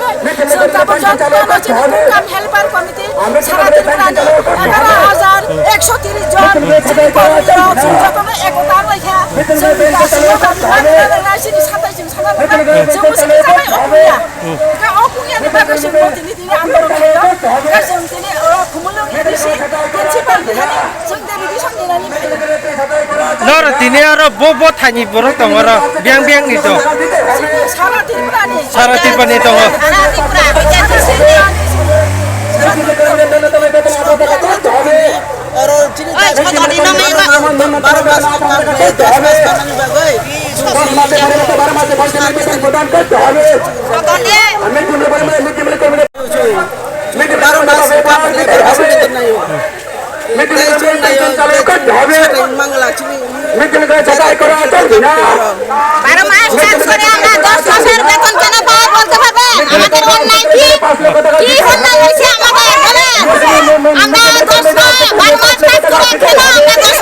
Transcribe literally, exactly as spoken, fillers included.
bagwi chwng tabuk jotono chini program helper committee sara Tripura ni egaroh hajar ekso tris jon chini kormi rok chwng jotono ekota wngwi kha. Chwng chini satai chwng sana chwng bwswk chai o puya. Khe o puya ni bagwi chwng tini tini andolon khaio. Khe chwng tini o Khumulwng A D C principal ni thani chwng deputation ni nani phai. Noro tini aro bo bo thani borok tongo aro biang biang ni to. Sara Tripura ni. Sara Tripura ni tongo. Sara Tripura. Oro chini oi, chini chini chini chini baro mas kam ni dos mas kam ni bagwi. Baro mas kam ni bagwi. Meeting এর আয়োজন চালু করতে হবে। Meeting এর কথা করা চলবে না। বারো মাস কাজ করে আমরা দশ মাসের বেতন কেন পাবো বলতে পারবেন? আমাদের অন্যায় কি? কি অন্যায় হয়েছে আমাদের? বলেন। আমরা দশ মাস, বারো মাস কাজ করে কেন আমরা দশ